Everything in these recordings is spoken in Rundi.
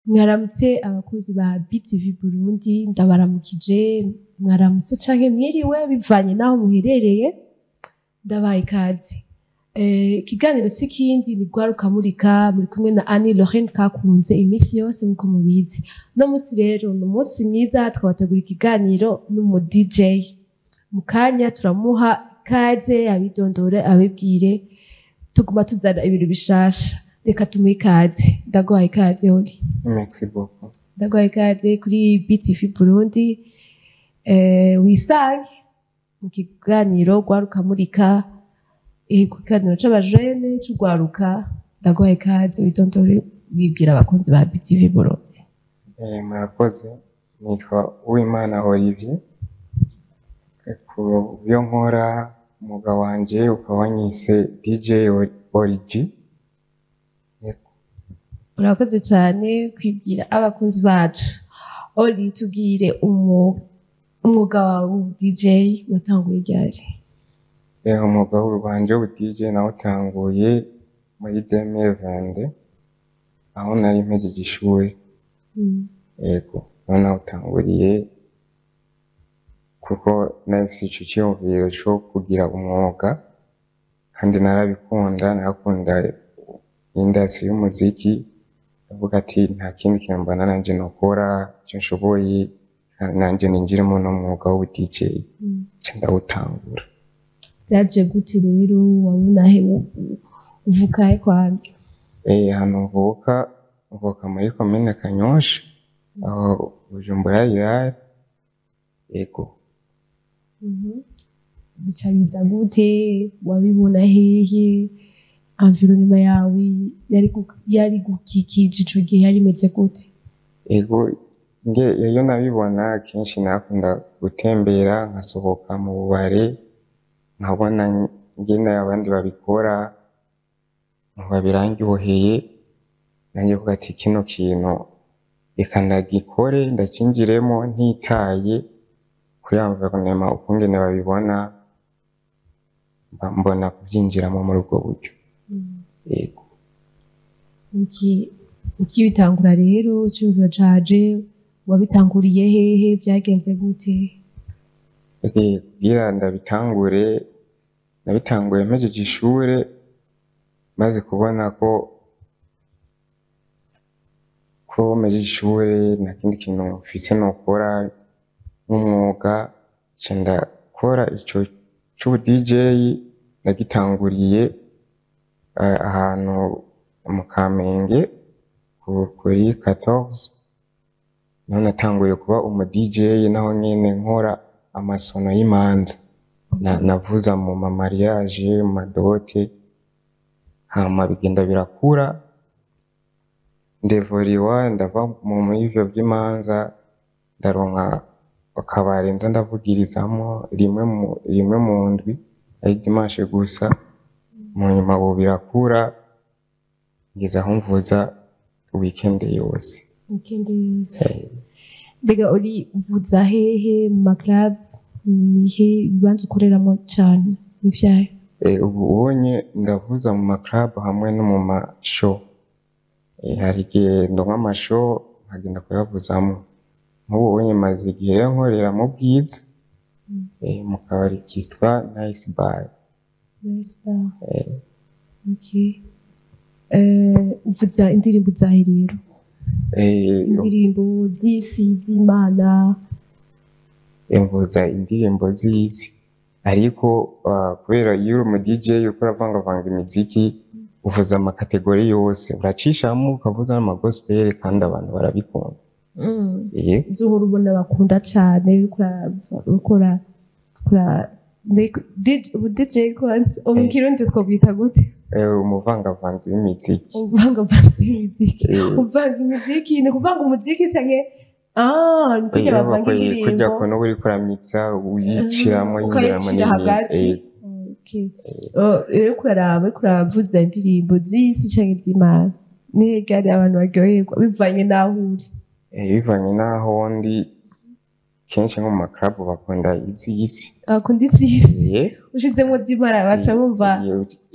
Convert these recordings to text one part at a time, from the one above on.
Mwaramutse abakunzi ba BTV Burundi, ndabaramukije. Mwaramutse canke mwiriwe bivanye naho muherereye, ndabaye ikaze. Ikiganiro si kindi, ni Rwaruka Murika. Muri kumwe na Annie Lorraine Kakunze iminsi yose nkuko mubizi. Uno munsi rero ni umunsi mwiza, twabategura ikiganiro n'umu DJ. Mu kanya turamuha ikaze, abidondore, abibwire. Tuguma tuzana ibintu bishasha. Reka tumuhe ikaze. Ndaguhaye ikaze, Oli. Merci beaucoup. Ndaguhaye ikaze kuri BTV Burundi. Wisange mu kiganiro Rwaruka Murika, ikiganiro c'abajene c'urwaruka. Ndaguhaye ikaze, widondore, wibwira abakunzi ba BTV Burundi. Murakoze. Nitwa Uwimana Olivier. Ku byo nkora, umwuga wanje ukaba wanyise DJ Origi. Yego. Urakoze cyane kwibwira abakunzi bacu. Oli, tubwire, umwuga wawe w'ubu DJ watanguye ryari? Umwuga wanje w'ubu DJ nawutanguye muri 2022, aho nari mpejeje ishuri. Yego, niho nawutanguriye kuko nari mfise ico ciyumviro co kugira umwuga, kandi narabikunda, narakunda industry y'umuziki. Ndavuga ati nta kindi kintu mbona nanje nokora, ico nshoboye nanje ninjire muri uno mwuga w'ubu DJ, nca ndawutangura. Vyaje gute rero? Wabona he? Uvuka he kwanza? Hano mvuka, mvuka muri komine Kanyosha, aho Bujumbura Rural. Yego. Bica biza gute? Wabibona hehe? Environnement yawe yari gukikije ico gihe yari imeze gute? Ego, nge iyo nabibona, kenshi nakunda gutembera, nkasohoka mu bubare, nkabona ngene abandi babikora, nkumva birandyoheye. Nanjye mvuga ati kino kintu reka ndagikore, ndacinjiremo ntitaye kuri environnement ukungene babibona. Mba mbona kuvyinjiramo muri ubwo buryo. Yego. Ukibitangura rero, iciyumviro caje, wabitanguriye hehe? Vyagenze gute? Kugira ndabitangure, nabitanguye mpejeje ishure, maze kubona ko mpejeje ishure nta kindi kintu mfise nokora nk'umwuga, nca ndakora ico c'ubu DJ. Nagitanguriye ahantu mu Kamenge kuri 14, niho natanguye kuba umu DJ. Naho nyene nkora amasono y'imanza. Navuza mu ma mariage, mu ma dot, hama bigenda birakura, ndevoriwa, ndava muri ivyo vy'imanza, ndaronka akabare nza ndavugirizamwo rimwe mu ndwi, ari dimanche gusa. Mu nyuma ubu birakura, ngeze aho mvuza weekend yose. Weekend yose. Mbega uri uvuza hehe? Mu ma club nihe? Ibibanza ukoreramwo cane nivyahe? Ubu ubonye ndavuza mu ma club hamwe no mu ma show. Hari igihe ndonka ama show nkagenda kuyavuzamwo. Nk'ubu unye maze igihe rero nkorera mu Bwiza, mu kabari kitwa Nice Bar. Nice Bar. Okay. Uvuza indirimbo zahe rero? Indirimbo z'isi, z'Imana? Mvuza indirimbo z'isi, ariko kubera iyo uri umu DJ uriko uravangavanga imiziki, uvuza ama catégories yose, uracishamo ukavuza n'ama gospel, kandi abantu barabikunda. Izo uhora ubona bakunda cane, uriko urakora ubu DJ kwanza, ubu mu Kirundi twobwita gute? Umuvangavanzi w'imiziki. Umuvangavanzi w'imiziki. Uvanga imiziki, ni kuvanga umuziki canke ni kurya bavanga Kurya indirimbo? Kuntu uba uriko uramixa, uyiciramwo, yinjiramo Ukayicira n'ibindi. hagati. Okay. Oh, rero uraraba, uriko uravuza indirimbo z'isi canke z'Imana, nihe ryari abantu baryoherwa bivanye n'aho uri? Bivanye n'aho ndi, kenshi nko mu ma club bakunda iz'isi. Bakunda iz'isi. Ushizemwo z'Imana baca bumva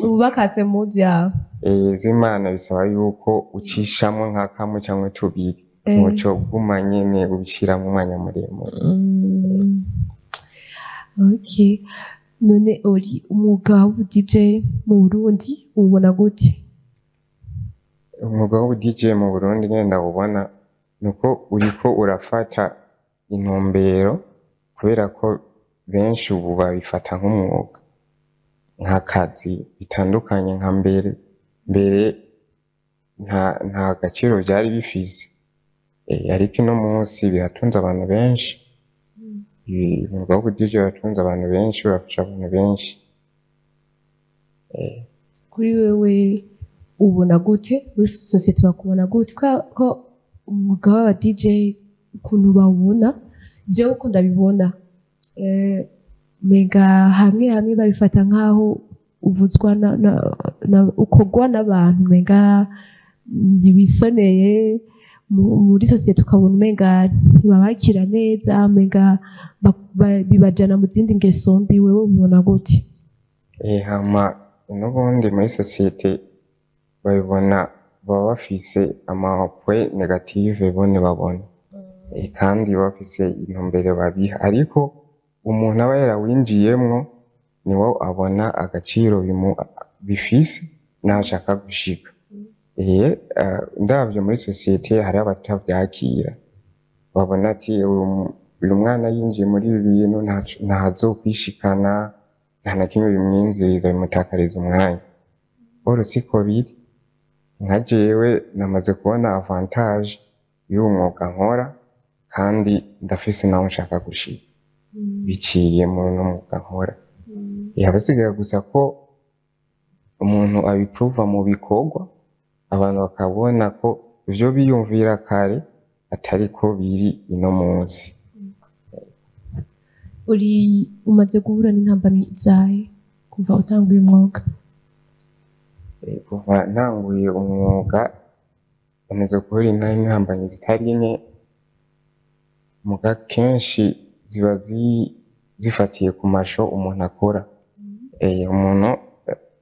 ubu bakase muzu yawe. Iz'Imana bisaba yuko ucishamwo nka kamwe canke tubiri. Ntuco guma nyene ubishiramo umwanya muremure. Okay. None uri umwuga w'ubu DJ mu Burundi uwubona gute? Umwuga w'ubu DJ mu Burundi nyene ndawubona nuko uriko urafata intumbero, kubera ko benshi ubu babifata nk'umwuga, nk'akazi, bitandukanye nka mbere. Mbere nta gaciro vyari bifise, ariko ino munsi biratunze abantu benshi. Umwuga w'ubu DJ uratunze abantu benshi, urafasha abantu benshi. Kuri wewe ubona gute? Muri sosiyete bakubona gute? Kubera ko umwuga w'aba DJ ukuntu bawubona, jewe uko ndabibona, mega hamwe hamwe babifata nk'aho uvuzwa na ukorwa n'abantu mega ntibisoneye muri sosiyete, ukabona umenga ntibabakira neza, umenga bibajana mu zindi ngeso mbi. Wewe ubibona gute? Hama n'ubundi muri sosiyete babibona, baba bafise ama point négatif bone babona, kandi baba bafise intumbero babiha, ariko umuntu aba yarawinjiyemwo niwo abona agaciro bifise n'aho ashaka gushika. Ndavye muri sosiyete hariho abatavyakira, babona ati uyu mwana yinjiye muri ibi bintu ntazokwishikana, nta na kimwe bimwinziriza, bimutakariza umwanya. Or siko biri. Nka jewe namaze kubona avantage y'uwo mwuga nkora, kandi ndafise naho nshaka gushika biciye muri uno mwuga nkora. Haba hasigaye gusa ko umuntu abipruva mu bikorwa, abantu bakabona ko ivyo biyumvira kare atari ko biri ino munsi. Uri umaze guhura n'intambamyi izahe kuva utanguye umwuga? Kuva ntanguye umwuga bamaze guhura n'intambamyi zitari nke, muga kenshi ziba zifatiye ku ma show umuntu akora. Umuntu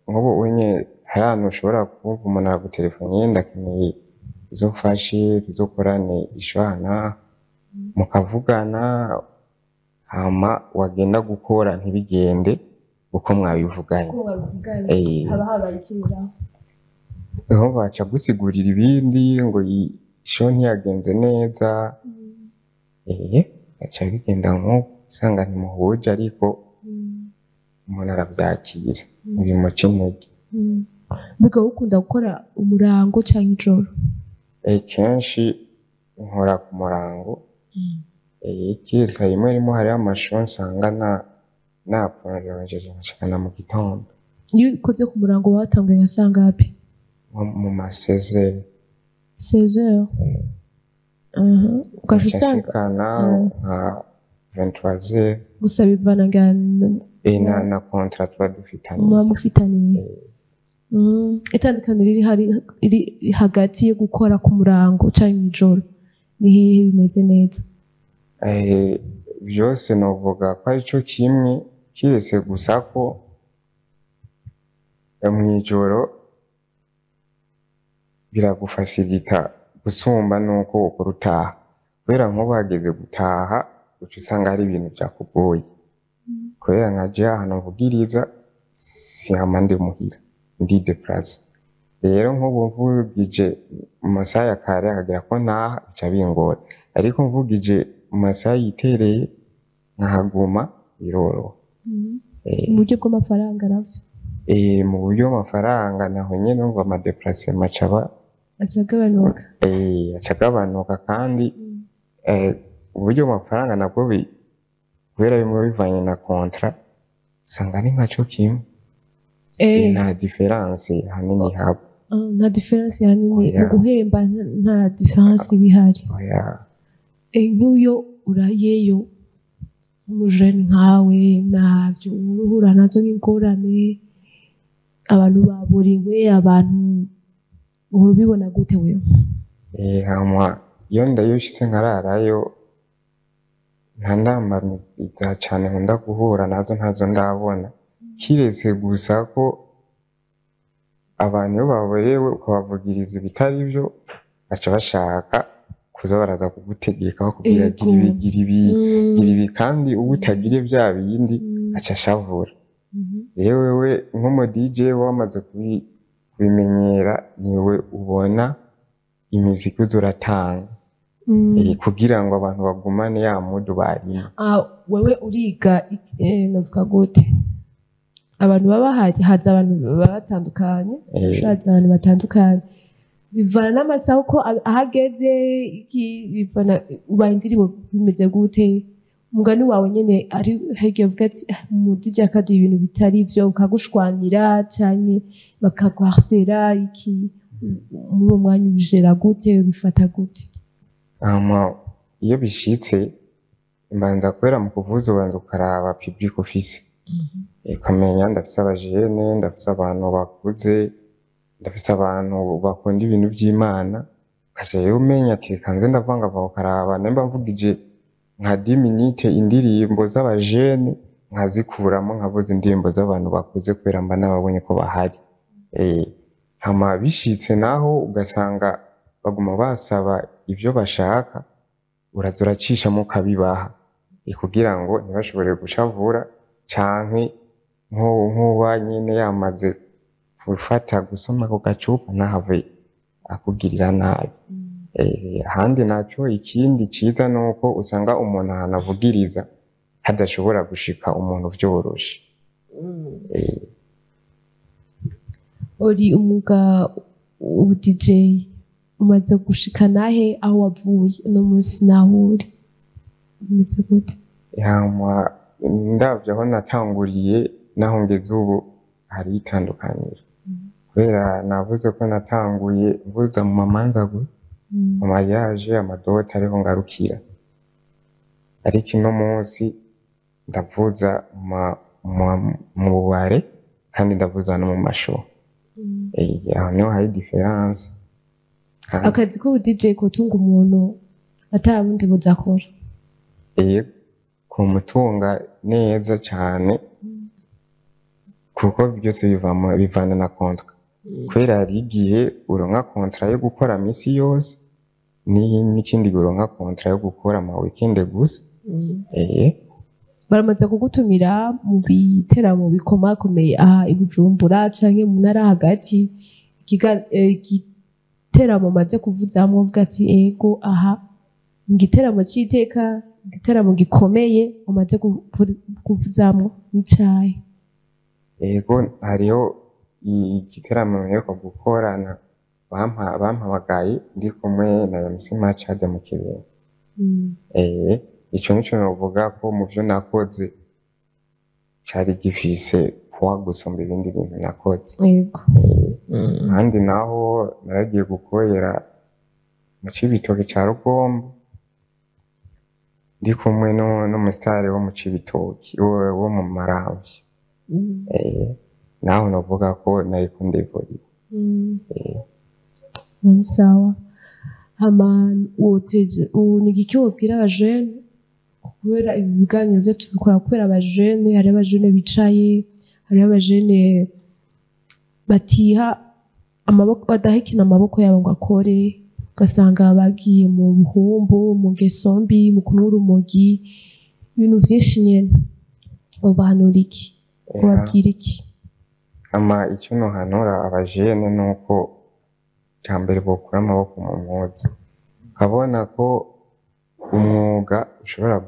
nk'ubu unye hari ahantu ushobora kumva umuntu aragutelefoniye, ndakeneye uzomfashe tuzokorane i show aha n'aha, mukavugana, hama wagenda gukora ntibigende uko mwabivuganye. Uko mwabivuganye, haba habaye ikibiraho? Aho baca gusigurira ibindi ngo show ntiyagenze neza, baca bigenda nk'uko usanga ntimuhuje, ariko umuntu aravyakira, ntibimuca intege. Mbega wowe ukunda gukora umurango canke ijoro? Kenshi nkora ku murango, kiretse rimwe rimwe hariho ama show nsanga naprolongeje nkashikana mu gitondo. Iyo ukoze ku murango uba watanguye nka sangapi? Nko mu ma 16. 16 heures. Ugaca usanga nshikana nka 23h. Gusa bivana na contrat tuba dufitaniye. Muba mufitaniye. Itandukaniro riri hari riri hagati yo gukora ku murango canke mw'ijoro ni hehe bimeze neza? Vyose novuga ko arico kimwe, kiretse gusa ko mw'ijoro biragufasilita gusumba nuko ukora utaha, kubera nk'ubu hageze gutaha uca usanga hari ibintu vyakugoye, kubera nka jewe ahantu mvugiriza sihama ndi muhira, ndi déplacé. Rero nk'ubu mvugije mu masaha ya kare akagera ko ntaha bica bingora, ariko mvugije mu masaha yitereye nkahaguma biroroha. Mu buryo bw'amafaranga navyo? Mu buryo bw'amafaranga naho nyene urumva ama déplacement aca aba aca agabanuka. Aca agabanuka, kandi uburyo bw'amafaranga nabwo kubera bimwe bivanye na contrat usanga ari nkaco kimwe. Nta différence hanini haba. Ah, nta différence hanini mu Oya. guhemba, nta différence iba ihari. Oya. Nk'iyo urayeyo nk'umujene nkawe, ntabyo uhura nazo nk'ingorane, abantu baborewe, abantu uhora ubibona gute wewe? Hama iyo ndayo shitse nkararayo, nta ndambamiza cane nkunda guhura nazo, ntazo ndabona, kiretse gusa ko abantu iyo baborewe ukabavugiriza ibitari vyo baca bashaka. kuza baraza kugutegeka bakubwira gira ibi, gira ibi, gira ibi, kandi uba utagire vya bindi aca ashavura. Rero wewe nk'umu DJ wamaze kubimenyera, niwe ubona imiziki uza uratanga kugira ngo abantu bagumane ya mood barimo. Ah, wewe uriga, navuga gute, abantu baba bahari, haza abantu baba batandukanye, haza abantu batandukanye, bivana n'amasaha uko ahageze iki, bivana ubaye indirimbo bimeze gute. Umugani wawe nyene ari hege uvuga ati: "Ah, mu DJ akaduha ibintu bitari byo", ukagushwanira canke bakaguharsera iki, muri uwo mwanya ubijera gute, ubifata gute? Hama iyo bishitse, mbanza kubera mu kuvuza ubanza ukaraba public ufise, ukamenya ndafise abajene, ndafise abantu bakuze, ndafise abantu bakunda ibintu vy'Imana. Ukaca rero umenya ati reka nze ndavangavanga, ukaraba nimba mvugije nka 10 minutes indirimbo z'abajene, nkazikuramo nkavuza indirimbo z'abantu bakuze, kubera mba nababonye ko bahari. Hama bishitse naho ugasanga baguma basaba ibyo bashaka, uraza uracishamo ukabibaha, kugira ngo ntibashobore gushavura, canke nkuba nyene yamaze gufata gusoma ku gacupa ntahave akugirira nabi. Ahandi naco ikindi ciza nuko usanga umuntu ahantu avugiriza hadashobora gushika umuntu vyoroshe. Uri umwuga ubu DJ umaze gushika nahe, aho wavuye uno munsi naho uri umeze gute? Hama ndavye aho natanguriye naho ngeze ubu hari itandukaniro, kubera navuze ko natanguye mvuza mu mamanza gusa, mu mariage, ama dot, ariho ngarukira, ariko ino munsi ndavuza mu bubare kandi ndavuza no mu ma show. Aho niho hari différence. Akazi k'ubu DJ kotunga umuntu ata bundi buzi akora? Yego, kumutunga neza cane, kuko byose bivana na contrat, kubera hari igihe uronka contrat yo gukora misi yose, n'ikindi gihe uronka contrat yo gukora ama weekend gusa. Baramaze kugutumira mu biteramo bikomakomeye aha i Bujumbura canke mu ntara hagati, igiteramo maze kuvuzamwo uvuga ati ego, aha igiteramo c'iteka, igiteramo gikomeye umaze kuvuzamwo n'icahe? Ego, hariho igiteramo mperuka gukorana, bampamagaye ndi kumwe na MC Machade mu Kibenga. Ico nico novuga ko mu vyo nakoze cari gifise poids gusumba ibindi bintu nakoze. Ahandi naho naragiye gukorera mu Cibitoke ca Rugombo, ndi kumwe n'umusitari wo mu Cibitoki, wo mu Maramvya. Naho novuga ko nariko ndevuriwe. Ni sawa. Hama ni igiki wobwira abajene? Kubera ibi biganiro byo tubikora kubera abajene, hariho abajene bicaye, hariho abajene batiha amaboko, badahekena amaboko yabo ngo akore, ugasanga bagiye mu buhumbu, mu ngeso mbi, mu kunywa urumogi, ibintu vyinshi nyene. Ubahanura iki? Ubabwira iki? Hama icyo nohanura abajene nuko ca mbere bokura amaboko mu mpuzu, ukabona ko umwuga ushobora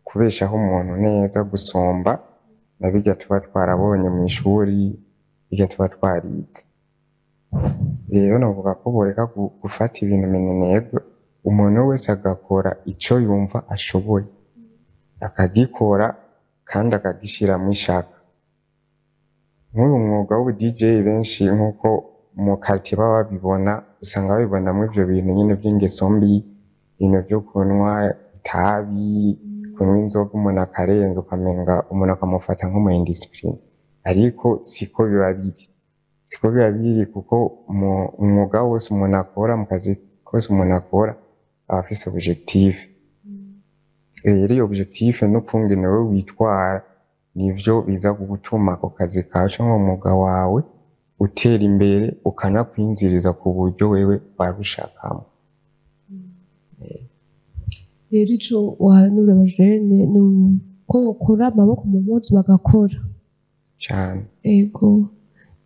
kubeshaho umuntu neza gusumba na birya tuba twarabonye mw'ishuri, birya tuba twarize. Rero novuga ko boreka gufata ibintu minenegwe, umuntu wese agakora ico yumva ashoboye, akagikora kandi akagishiramwo ishaka. Nk'uyu mwuga w'ubu DJ, benshi nk'uko mu quartier baba babibona, usanga babibonamwo ivyo bintu nyene vy'ingeso mbi, ibintu vyo kunywa itabi, kunywa inzoga, umuntu akarenza, ukamenga umuntu akamufata nk'umu indiscipliné, ariko siko biba biri, siko biba biri, kuko mu umwuga wose umuntu akora, mu kazi kose umuntu akora, aba afise objectif. Rero iyo objectif n'ukungene wewe witwara nivyo biza gutuma ako kazi kawe canke uwo mwuga wawe utera imbere, ukanakwinziriza ku buryo wewe wabishakamwo. Rero ico wahanura abajene ni uko bokura amaboko mu mpuzu bagakora. Cane. Ego,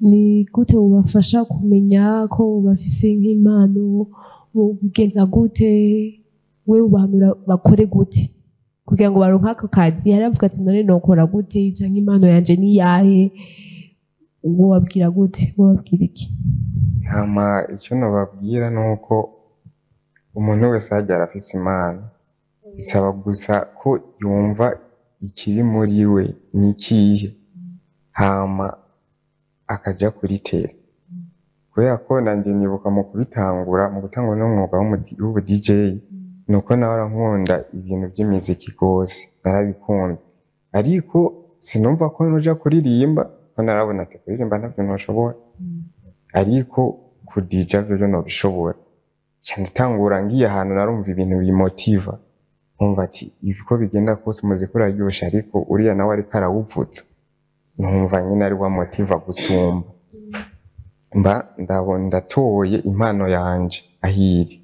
ni gute wobafasha kumenya ko bafise nk'impano? Bobigenza gute? We ubahanura bakore gute kugira ngo baronke ako kazi? Hari abavuga ati: "None nokora gute?" canke "Impano yanje ni iyahe?" Wobabwira gute? Wobabwira iki? Hama icyo nobabwira ni uko umuntu wese harya arafise impano, bisaba gusa ko yumva ikiri muri we ni ikihe, hama akaja kuri terrain. Kubera ko nanje nibuka mu kubitangura, mu gutangura n'umwuga w'ubu DJ, nuko nahora nkunda ibintu by'imiziki gose, narabikunda, ariko sinumva ko noja kuririmba, ko narabona ati kuririmba ntavyo noshobora, ariko kudija vyo nobishobora. Nca ndatangura, ngiye ahantu narumva ibintu bimotiva, nkumva ati uko bigenda kose umuziki uraryoshe, ariko uriya nawe ariko arawuvuza, numva nyine ari wa motiva gusumba. Mba ndabona ndatoye impano yanje ahiri.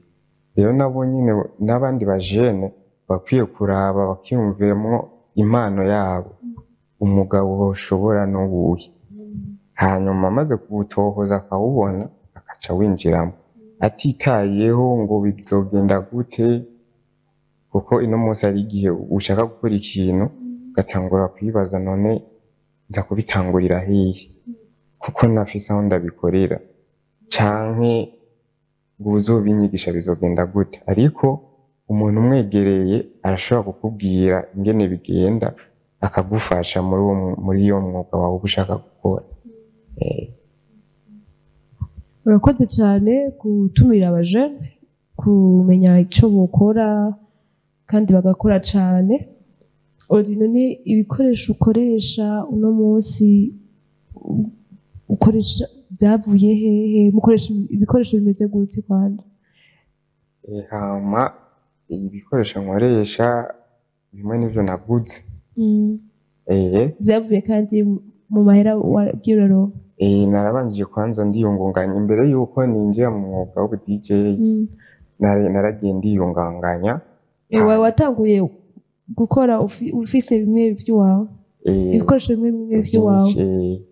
Rero nabo nyine n'abandi bajene bakwiye kuraba bakiyumviramwo impano yabo, umugabo bashobora n'uwuhe, hanyuma amaze kuwutohoza akawubona, akaca winjiramo atitayeho ngo bizogenda gute. Kuko ino munsi hari igihe ushaka gukora ikintu ugatangura kwibaza: "None nza kubitangurira hehe, kuko nafise aho ndabikorera, canke ngo uzobinyigisha bizogenda gute?" Ariko umuntu umwegereye arashobora kukubwira ingene bigenda, akagufasha muri iyo mwuga wawe uba ushaka gukora. Urakoze cyane gutumira abajene kumenya icyo bokora kandi bagakora cyane. Odino, ni ibikoresho ukoresha uno munsi, ukoresha byavuye hehe? Mukoresha ibikoresho bimeze gute kwanza? Hama ibikoresho nkoresha bimwe nivyo naguze. Byavuye kandi mu mahera wagiye uraronka? Narabanjije kwanza ndiyungunganya imbere yuko ninjira mu mwuga w'ubu DJ. Naragiye ndiyunganganya. Watanguye gukora ufise bimwe by'iwawe? Ibikoresho bimwe bimwe by'iwawe? Byinshi.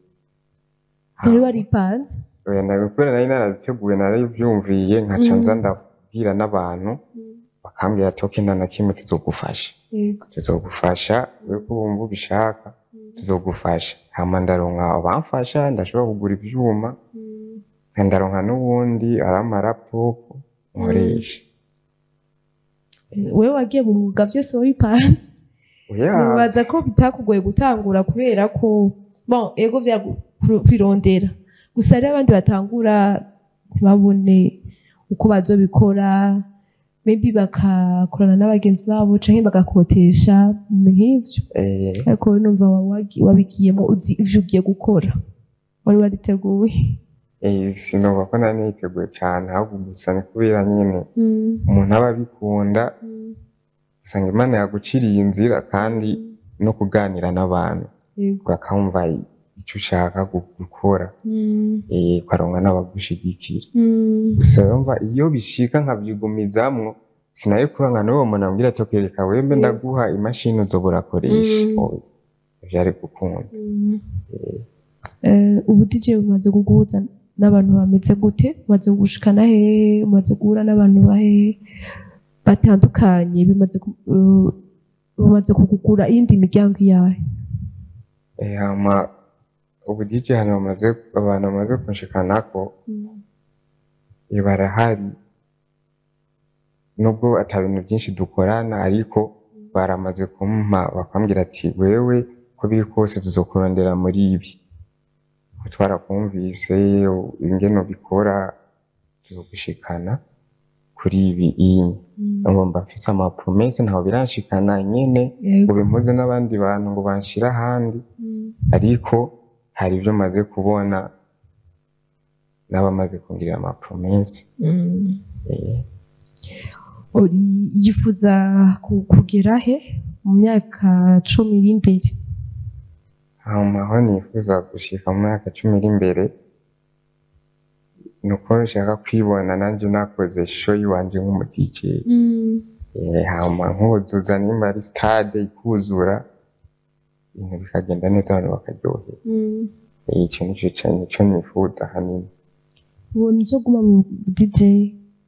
Wari waripanze? Oya, kubera nari narabiteguye, narabivyumviye, nkaca nza ndabwira n'abantu, bakambwira ati: "Okay, nta na kimwe, tuzogufasha." "Tuzogufasha wewe ko wumva ubishaka, tuzogufasha." Hama ndaronka abamfasha, ndashobora kugura ivyuma, ndaronka n'ubundi arampa laptop nkoresha. Wewe wagiye mu mwuga byose wabipanze? Oya. Nibaza ko bitakugoye gutangura, kubera ko bon, ego vya kwirondera gusa, hariho abandi batangura ntibabone uko bazobikora, maybe bakakorana n'abagenzi babo canke bagakotesha, ibintu nk'ivyo. Ariko wowe numva wabigiyemo uzi ivyo ugiye gukora, wari wariteguye. Sinumva ko nari niteguye cane, ahubwo gusa ni kubera nyene umuntu aba abikunda, usanga Imana yaguciriye inzira, kandi no kuganira n'abantu bakumva icyo ushaka gukora, ukaronka n'abagushigikira. Gusa urumva iyo bishika nkavyigumizamwo, sinari kuronka n'uwo muntu ambwira ati: "Okay, reka wembe ndaguha imashini uzoba urakoresha." Oya, vyari gukunda. Ubu DJ bumaze kuguhuza n'abantu bameze gute? Umaze gushikana hehe? Umaze guhura n'abantu bahehe batandukanye? Bimaze kugugura iyindi miryango iyahe? Hama ubu DJ hano abantu bamaze kunshikanako, barahari, nubwo ata bintu byinshi dukorana, ariko baramaze kumpa bakambwira ati: "Wewe ko biri kose tuzokurondera muri ibi, ko twarakumvise ingene ubikora, tuzogushikana kuri ibi." Iyi ngomba mfise ama promesses, ntaho biranshikana nyene ngo bimpuze n'abandi bantu ngo banshire ahandi, ariko hari ibyo maze kubona n'abamaze kungirira ama promesses. Uri yifuza kugera he mu myaka 10 iri imbere? Hama aho nifuza gushika mu myaka 10 iri imbere, ni uko nshaka kwibona nanje nakoze show yiwanje nk'umu DJ. Hama nkuzuza nimba ari stade ikuzura, ibintu bikagenda neza, abantu bakaryoherwa. Ico nico nico nifuza hanini. Ubona uzoguma mu DJ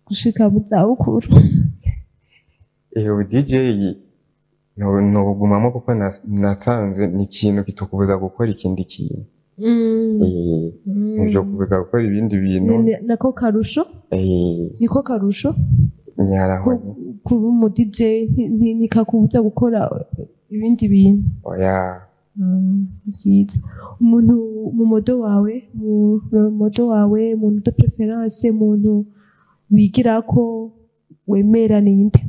gushika mu zabukuru? Ubu DJ nobugumamo kuko nasanze ni ikintu kitukubuza gukora ikindi kintu. Ntivyo kubuza gukora ibindi bintu. Nako karusho. Niko karusho. Nyarahonye. Kuba umu DJ ntikakubuza gukora ibindi bintu. Oya. Byiza. Umuntu mu modèle wawe, mu modèle wawe, umuntu de préférence, umuntu wigirako, wemera, ninde?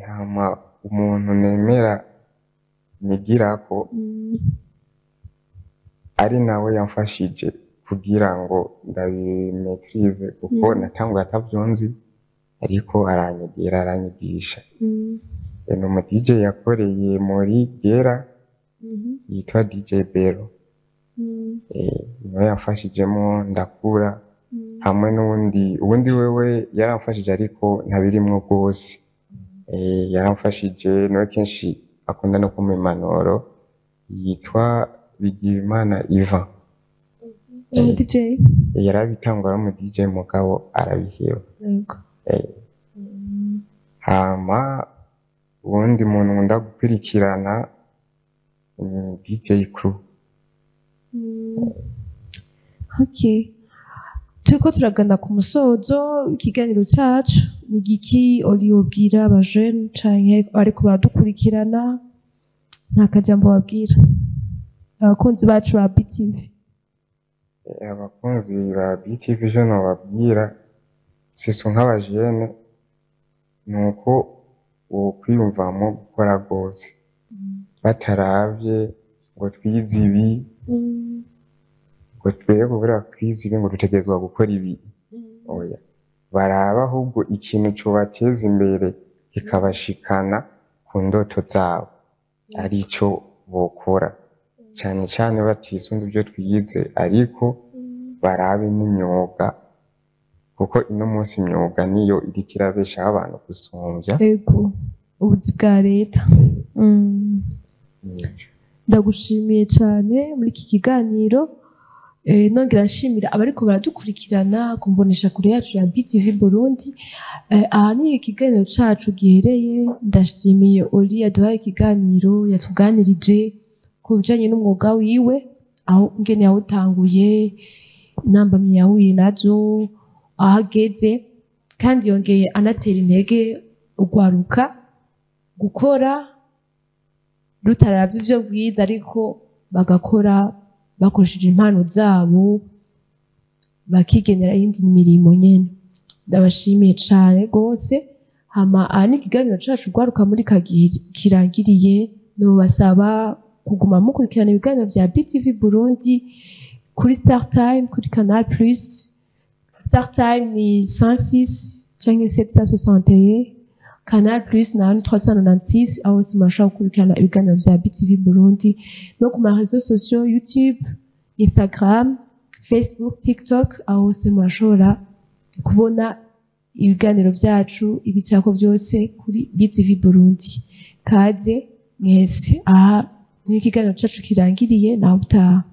Hama umuntu nemera nigirako, ari nawe yamfashije kugira ngo ndabimaîtrise, kuko natanguye atavyonzi, ariko aranyegera, aranyigisha. Ni umu DJ yakoreye muri Gera, yitwa DJ Bero. Niwe yamfashijemo ndakura, hamwe n'uwundi. Uwundi wewe yaramfashije ariko ntabirimwo rwose. Yaramfashije, niwe kenshi akunda no kumpa impanuro, yitwa Bigirimana Ivan. Umu DJ? Yarabitangura ari umu DJ, mugabo arabiheba. Hama uwundi muntu nkunda gukurikirana ni DJ Crew. Okay. Turiko turagana ku musozo w'ikiganiro cacu. Ni igiki Oli wobwira abajene canke ariko baradukurikirana? Nta kajambo babwira abakunzi bacu ba BTV? Abakunzi ba BTV, ivyo nobabwira surtout nk'abajene, ni uko wokwiyumvamwo gukora rwose, bataravye ngo twize ibi, ngo twebwe kubera twize ibi ngo dutegerezwa gukora ibi. Oya, baraba ahubwo ikintu cobateza imbere, kikabashikana ku ndoto zabo, arico bokora, cane cane batisunze ivyo twize, ariko barabe n'imyuga, kuko ino munsi imyuga niyo iriko irabeshaho abantu gusumvya. Ego, ubuzi bwa leta. Nico. Ndagushimiye cyane muri iki kiganiro. Nongera nshimira abariko baradukurikirana ku mbonesha kure yacu ya BTV Burundi. Aha ni ikiganiro cacu gihereye. Ndashimiye Oli yaduhaye ikiganiro, yatuganirije ku bijanye n'umwuga wiwe, aho ngene yawutanguye, intambamyi yahuye nazo, aho ageze, kandi yongeye anatera intege urwaruka gukora rutaravye ivyo bwiza, ariko bagakora bakoresheje impano zabo, bakigenera iyindi mirimo nyene. Ndabashimiye cane gose. Hama aha ni ikiganiro cacu Rwaruka muri kagihe kirangiriye. Nobasaba kuguma mukurikirana ibiganiro vya BTV Burundi kuri Star Time, kuri Canal Plus. Star Time ni 106 canke 761, Canal Plus nayo ni 396. Aho hose murashobora gukurikirana ibiganiro vya BTV Burundi, no ku ma réseaux sociaux: YouTube, Instagram, Facebook, TikTok. Aho hose murashobora kubona ibiganiro vyacu, ibicako vyose kuri BTV Burundi. Kaze mwese. Aha ni ikiganiro cacu kirangiriye, naho utaha.